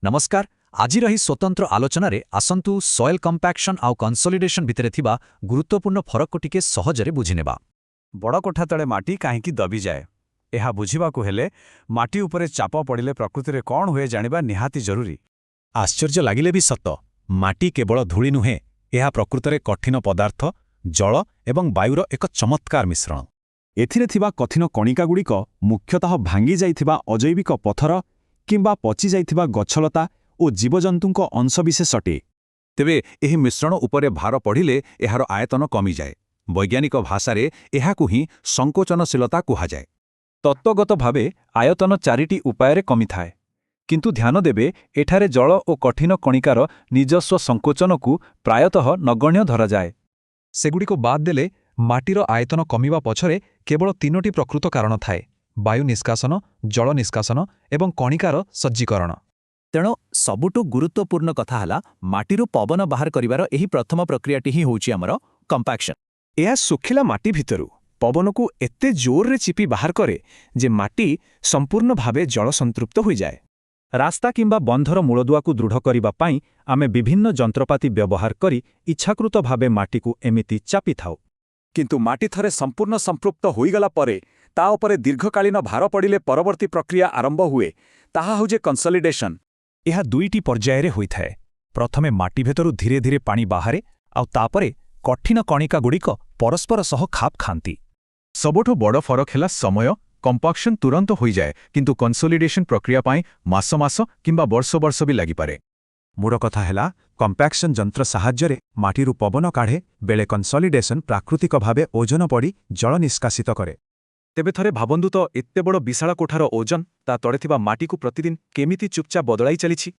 ନମସ୍କାର। ଆଜିର ଏହି ସ୍ୱତନ୍ତ୍ର ଆଲୋଚନାରେ ଆସନ୍ତୁ ସଏଲ୍ କମ୍ପାକ୍ସନ୍ ଆଉ କନସଲିଡେସନ୍ ଭିତରେ ଥିବା ଗୁରୁତ୍ୱପୂର୍ଣ୍ଣ ଫରକକୁ ଟିକେ ସହଜରେ ବୁଝିନେବା। ବଡ଼ କୋଠା ତଳେ ମାଟି କାହିଁକି ଦବିଯାଏ, ଏହା ବୁଝିବାକୁ ହେଲେ ମାଟି ଉପରେ ଚାପ ପଡ଼ିଲେ ପ୍ରକୃତିରେ କ'ଣ ହୁଏ ଜାଣିବା ନିହାତି ଜରୁରୀ। ଆଶ୍ଚର୍ଯ୍ୟ ଲାଗିଲେ ବି ସତ, ମାଟି କେବଳ ଧୂଳି ନୁହେଁ। ଏହା ପ୍ରକୃତରେ କଠିନ ପଦାର୍ଥ, ଜଳ ଏବଂ ବାୟୁର ଏକ ଚମତ୍କାର ମିଶ୍ରଣ। ଏଥିରେ ଥିବା କଠିନ କଣିକାଗୁଡ଼ିକ ମୁଖ୍ୟତଃ ଭାଙ୍ଗି ଯାଇଥିବା ଅଜୈବିକ ପଥର କିମ୍ବା ପଚିଯାଇଥିବା ଗଛଲତା ଓ ଜୀବଜନ୍ତୁଙ୍କ ଅଂଶବିଶେଷ ଅଟେ। ତେବେ ଏହି ମିଶ୍ରଣ ଉପରେ ଭାର ପଡ଼ିଲେ ଏହାର ଆୟତନ କମିଯାଏ। ବୈଜ୍ଞାନିକ ଭାଷାରେ ଏହାକୁ ହିଁ ସଂକୋଚନଶୀଳତା କୁହାଯାଏ। ତତ୍ତ୍ୱଗତ ଭାବେ ଆୟତନ ଚାରିଟି ଉପାୟରେ କମିଥାଏ। କିନ୍ତୁ ଧ୍ୟାନ ଦେବେ, ଏଠାରେ ଜଳ ଓ କଠିନ କଣିକାର ନିଜସ୍ୱ ସଂକୋଚନକୁ ପ୍ରାୟତଃ ନଗଣ୍ୟ ଧରାଯାଏ। ସେଗୁଡ଼ିକୁ ବାଦ୍ ଦେଲେ ମାଟିର ଆୟତନ କମିବା ପଛରେ କେବଳ ତିନୋଟି ପ୍ରକୃତ କାରଣ ଥାଏ: ବାୟୁ ନିଷ୍କାସନ, ଜଳ ନିଷ୍କାସନ ଏବଂ କଣିକାର ସଜ୍ଜୀକରଣ। ତେଣୁ ସବୁଠୁ ଗୁରୁତ୍ୱପୂର୍ଣ୍ଣ କଥା ହେଲା, ମାଟିରୁ ପବନ ବାହାର କରିବାର ଏହି ପ୍ରଥମ ପ୍ରକ୍ରିୟାଟି ହିଁ ହେଉଛି ଆମର କମ୍ପାକ୍ସନ୍। ଏହା ଶୁଖିଲା ମାଟି ଭିତରୁ ପବନକୁ ଏତେ ଜୋରରେ ଚିପି ବାହାର କରେ ଯେ ମାଟି ସମ୍ପୂର୍ଣ୍ଣ ଭାବେ ଜଳ ସଂତୃପ୍ତ ହୋଇଯାଏ। ରାସ୍ତା କିମ୍ବା ବନ୍ଧର ମୂଳଦୁଆକୁ ଦୃଢ଼ କରିବା ପାଇଁ ଆମେ ବିଭିନ୍ନ ଯନ୍ତ୍ରପାତି ବ୍ୟବହାର କରି ଇଚ୍ଛାକୃତ ଭାବେ ମାଟିକୁ ଏମିତି ଚାପିଥାଉ। କିନ୍ତୁ ମାଟି ଥରେ ସମ୍ପୂର୍ଣ୍ଣ ସଂପୃକ୍ତ ହୋଇଗଲା ପରେ ତା ଉପରେ ଦୀର୍ଘକାଳୀନ ଭାର ପଡ଼ିଲେ ପରବର୍ତ୍ତୀ ପ୍ରକ୍ରିୟା ଆରମ୍ଭ ହୁଏ। ତାହା ହେଉଛି କନସଲିଡେସନ୍। ଏହା ଦୁଇଟି ପର୍ଯ୍ୟାୟରେ ହୋଇଥାଏ। ପ୍ରଥମେ ମାଟି ଭିତରୁ ଧୀରେ ଧୀରେ ପାଣି ବାହାରେ, ଆଉ ତାପରେ କଠିନ କଣିକାଗୁଡ଼ିକ ପରସ୍ପର ସହ ଖାପ ଖାଆନ୍ତି। ସବୁଠୁ ବଡ଼ ଫରକ ହେଲା ସମୟ। କମ୍ପାକ୍ସନ୍ ତୁରନ୍ତ ହୋଇଯାଏ, କିନ୍ତୁ କନସୋଲିଡେସନ୍ ପ୍ରକ୍ରିୟା ପାଇଁ ମାସ ମାସ କିମ୍ବା ବର୍ଷ ବର୍ଷ ବି ଲାଗିପାରେ। ମୂଳ କଥା ହେଲା, କମ୍ପାକ୍ସନ୍ ଯନ୍ତ୍ର ସାହାଯ୍ୟରେ ମାଟିରୁ ପବନ କାଢ଼େ ବେଳେ କନସଲିଡେସନ୍ ପ୍ରାକୃତିକ ଭାବେ ଓଜନ ପଡ଼ି ଜଳ ନିଷ୍କାସିତ କରେ। ତେବେ ଥରେ ଭାବନ୍ତୁ ତ, ଏତେ ବଡ଼ ବିଶାଳ କୋଠାର ଓଜନ ତା ତଳେ ଥିବା ମାଟିକୁ ପ୍ରତିଦିନ କେମିତି ଚୁପଚାପ ବଦଳାଇ ଚାଲିଛି।